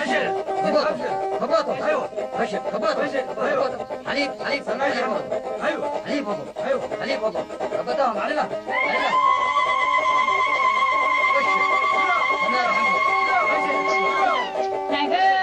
ከቦቶ፣ ከቦቶ፣ ሓሊብ፣ ሓሊብ፣ ሓሊብ፣ ከቦቶ፣ ሓሊብ፣ ከቦቶ፣ ሓሊብ፣ ከቦቶ፣ ከቦቶ፣ ማዕልላ፣ ማዕልላ። ናይ ገገራ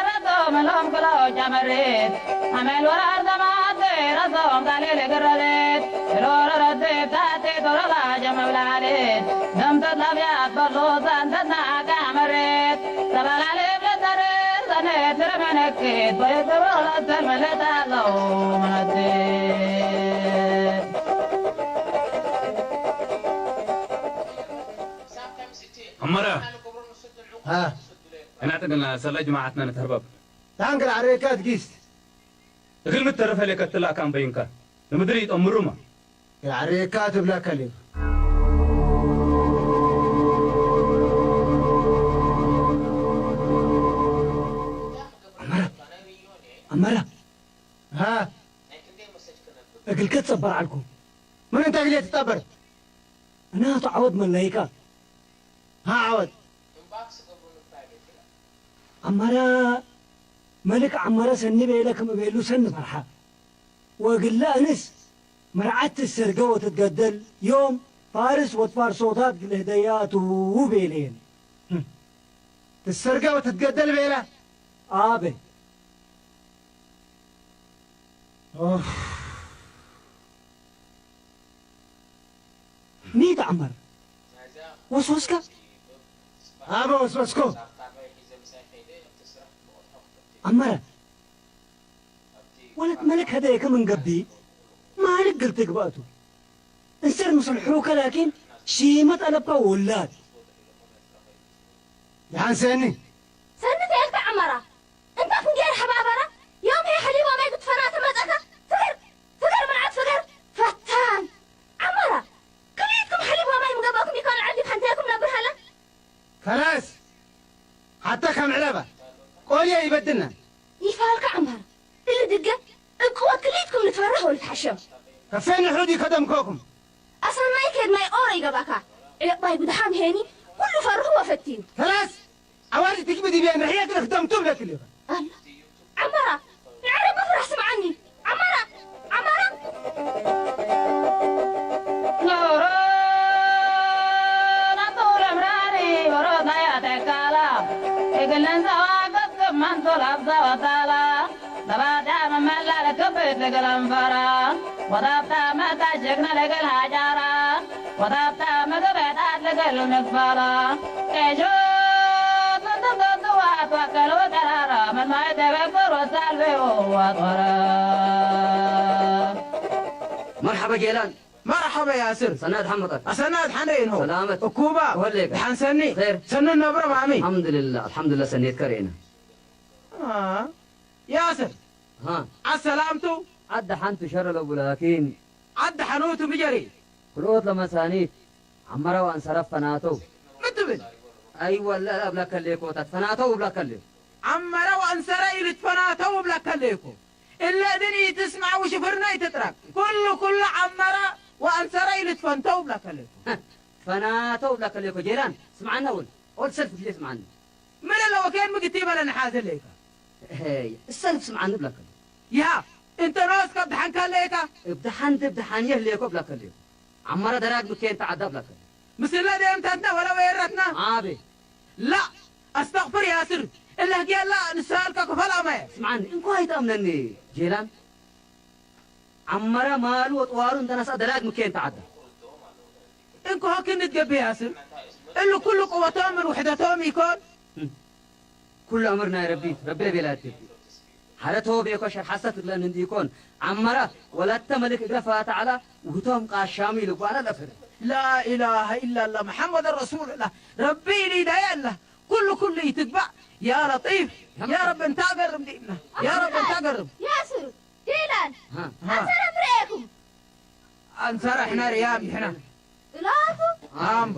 ረቶ መሎም ክሎ ጃመሬት፣ ኣመል ወራር ዘማት ረዞም ዳሌል ግረቤት፣ ሎረረዴት ታቴ ቶረላ ጀመብላሌት፣ ደምተት ላብያት በሎ ዛንተትና ካመሬት፣ ተባላሌ ብለተሬት ዘኔት ረመነኬት፣ በየተበሎ ለሰል መለታለው መነቴት። ኣመረ፣ ها. እናተገና ሰለ ጅማዓትና ንተርበብ። ታንክ ለዓረካት ጊስ። እግል ምትተርፈ ለከትላ ካምበይንካ ንምድሪ ይጠምሩማ። ለዓረካት ብላ ከሊብ። ኣመረ፣ ኣመረ። ها. እግል ከትጸበር ዓልኩ። ምን እንታይ ግዜ ትጸበር? እና ኣቶ ዓወት መለይካ። ها ዓወት። ኣመረ መልክ ዓመረ ሰኒ ቤለ ከም እቤሉ ሰኒ ፈርሓ። ወግለ እንስ መርዓት ትሰርገ ወትትገደል ዮም ፋርስ ወትፋርሶታት ግልህደያቱ ቤለየን። ትሰርገ ወትትገደል ቤለ። ኣበ። ኦፍ። ሚት ዓመር ወስወስካ? ኣበ ወስወስኮ። ዓመረ ወለት መለክ ሀደየ ከምን ገቢ ማልክ ግልቲ ግባእቱ እንሰር ምስል ሑከ ላኪን ሺመ ጠለብካ ውላድ። ደሓን ሰኒ። ሰኒ ተየልካ ዓመራ። እንታ ክንጌር ሓባበራ ዮም ሄ ሓሊባ ማይ ክትፈራ ተመጸካ። ፍቅር ፍቅር መዓት ፍቅር ፈታን ዓመራ። ክልኢትኩም ሓሊባ ማይ ምገባኩም ይኮን ዓዲ ሓንታይኩም ነብር ሃላ። ከላስ ሓታ ከም ዕለባ ቆልዮ ይበድና። ይፋልካ ዓመራ። እሊ ድገ እቅወት ክልኢትኩም ንትፈርህ ወልትሓሸም። ከፌን ሕዲ ከደምከኩም። ኣሰናይ ከድማይ ኦሮ ይገባካ። ዕለባይ ብድሓም ሄኒ ኩሉ ፈርሁ ወፈትዩ። ከላስ ዓዋዲ ትግቢ ዲብያን ርሕየት ርክደም ትብለክ ዲኻ? ኣላ ዓመራ ንዕረ ብፍራሕ ስምዓኒ። ዓመራ ዓመራ ኖሮ ናብቶ ለምራሪ ወሮታ ያተካላ እግልን ዘዋገት ከማንቶ ላብዛ ወታላ ነባዳ መመላ ለከብት ለገለንፈራ ወታብታ መታ ጀግና ለገል ሃጃራ ወታብታ መገበታት ለገል መግፋላ ኤጆ ተንተንተዋ ተዋከሎ ተራራ መማይ ተበከሮ ሳልቤ ወጠረ መርሓባ ጌላን። መርሓባ ያስር። ሰናት ሓመጠት። ኣሰናት ሓንደ ኢንሆ። ሰላመት። እኩባ። ወሌካ። ድሓን ሰኒ። ኸይር። ሰኒ ነብረ ማሚ። ኣልሓምዱሊላህ፣ ኣልሓምዱሊላህ ሰኔት ከርእና። አ፣ ያስር። ሃ። ኣሰላምቱ። ዓዲ ሓንቱ ሸረ ለቡ ላኪን። ዓዲ ሓኑቱ ምጀሪ። ክልኦት ለመሳኒት። ዓመራ ወኣንሰራ ፈናተው። ምትብል። ኣይወለ እብላ ከሌኮ፣ ታት ፈናተው እብላ ከሌ። ዓመራ ወኣንሰራ ኢልትፈናተው እብላ ከሌኮ። እለ እድን ኢትስማዕ ውሽፍርና ኢትጥራቅ። ኩሉ ኩሉ ዓመራ ወኣንሰራ ኢልትፈንተው እብላ ከሌኮ። ፈናተው እብላ ከሌኮ ጄላን፣ ስምዓና እውን። ኦድ ሰልፍ ግዜ ስምዓኒ። ምን ኣለዎ ከየን ምግቲ በለ ንሓዘለይካ። ሄይ፣ እሰልፍ ስምዓኒ እብላ ከሌ። ይሃ፣ እንተ ኖስ ካብ ደሓንካ ኣለይካ። እብ ደሓን፣ እብ ደሓን የህልየኮ እብላ ከሌ። ዓመራ ደራግ ምኬን ተዓዳ እብላ ከሌ። ምስለ ደየምታትና ወላ ወየራትና። ዓቤ። ላ፣ ኣስተቕፍር ያስር። እለህ ጌላ ንስራልካ ክፈል ኣማየ። ስምዓኒ፣ እንኳ ኣይትኣምነኒ ጄላን። ዓመራ ማሉ ወጥዋሩ እንተነሳ ደራግ ምኬን ተዓዳ። እንኳ ክንት ገቢ ያስር። እሉ ኩሉ ቅወቶም ምን ውሕደቶም ይኮን። ኩሉ ኣምር ናይ ረቢ፣ ረቢ ቤላት ገቢ። ሓደ ተወብ የኮ ሸር ሓሰት እግለን እንዲ ይኮን። ዓመራ ወላተ መልክ እግረ ፈታ ዓላ ውህቶም ቃሻሚ ልጓና ለፍር። لا إله إلا الله محمد رسول الله. ረቢ ኢሊ ዳይ ኣላ። ኩሉ ኩሉ ይትግባእ። ያ ለጢፍ። ያ ረቢ እንታ ገርም ዲና። ያ ረቢ እንታ ገርም። ያስር ዲላን ሃ። ኣንሰራ ፍሬኩም ኣንሰራ ሕና ርያም ይሕና። እላቱ ኣምቦ።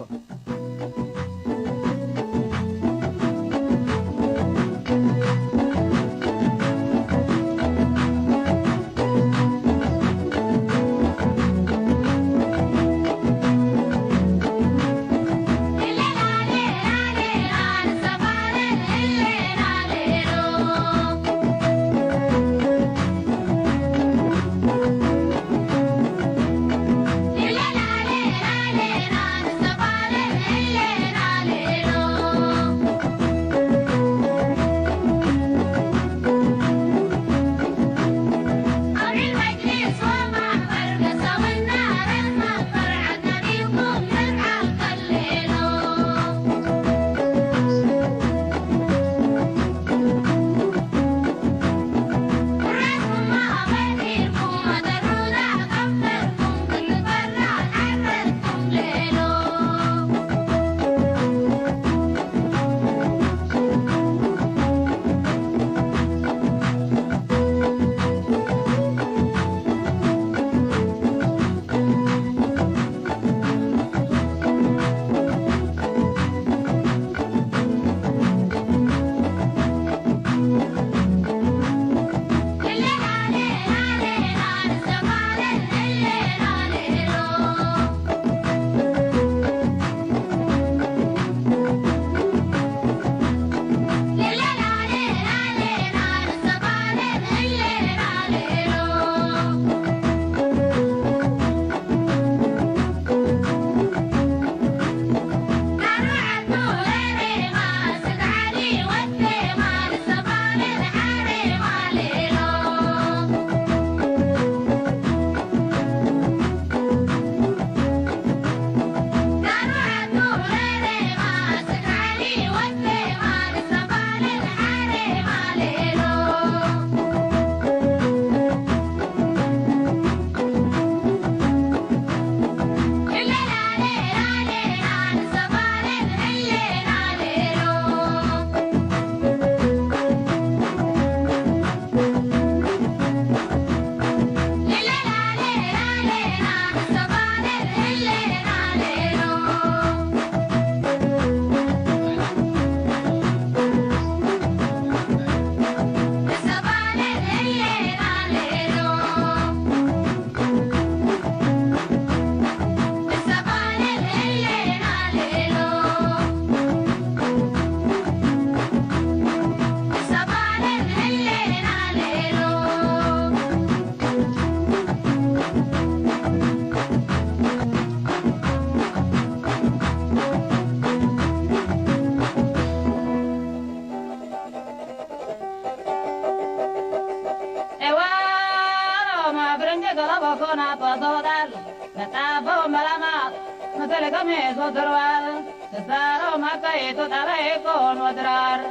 ሰለቀሜ ሶተርባል ተሳሮም ኣካይቶ ጣባይ ኮን ወድራር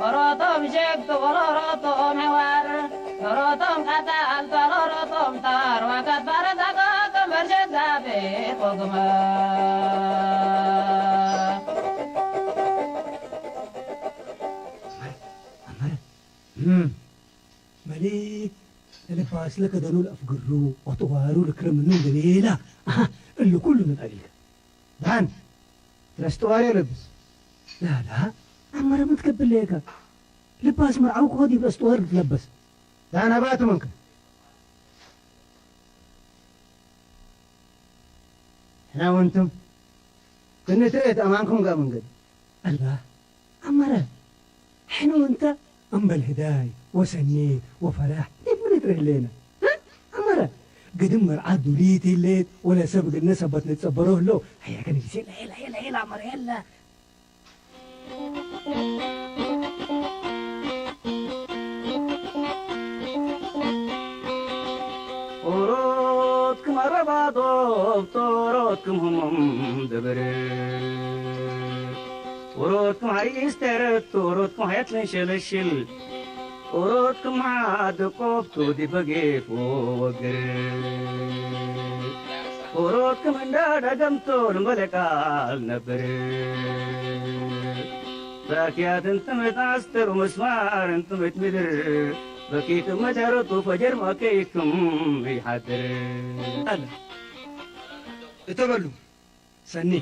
ኦሮቶም ሸክቱ ኦሮሮቶም ሄዋር ኦሮቶም ቃታል ኦሮሮቶም ታር ዋካት ባረዛጋ ከንበርሸት ዛቤ ቆግመ ኣመረ መሌክ ለልባስ ለከደኑ ለአፍግሩ ወጥዋሩ ልክረምኑ እንደሌላ። ኣሃ፣ እሉ ኩሉ ምን አግልከ ዳን ትረስ ጥዋር የለብስ። ላላ፣ ኣመረ ምን ትከብል ለየካ? ልባስ መርዓው ከሆድ ይብረስ ጥዋር ልትለበስ። ዳን ኣባቱ መንከ ሕና ወንትም ትንትሬት ኣማንኩም ጋር መንገድ። ኣልባ ኣመረ ሕነ ወንተ እምበል ህዳይ ወሰኔት ወፈላሕ ኔት ምን ይጥርህ ሌና። እ? ኣመረ ግድም መርዓት ዱሊት ይሌት ወለ ሰብ ግነ ሰበት ንጸበሮ ህሎ ሀያ ከነ ጊዜ ላ ላ ላ ላ ኣመረ የለ። ኦሮትኩም ኣረባጦብ ኦሮትኩም ህሞም ደበረ ኦሮትኩም ሓሪስ ተረት ኦሮትኩም ሓያት ለንሸለሽል ኦሮትኩም ሓደ ቆፍቱ ዲበጌፍ ወግር ኦሮትኩም እንዳ ደገምቶ ልመለቃል ነብር ባኪያት እንትምት ኣስተሩ መስማር እንትምት ምድር በኪቱ መደረቱ ፈጀር ማከይኩም ይሓድር ኣለ። እተበሉ ሰኒ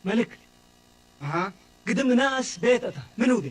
መልክ ግድም ናስ ቤት ኣታ ምን ውዴ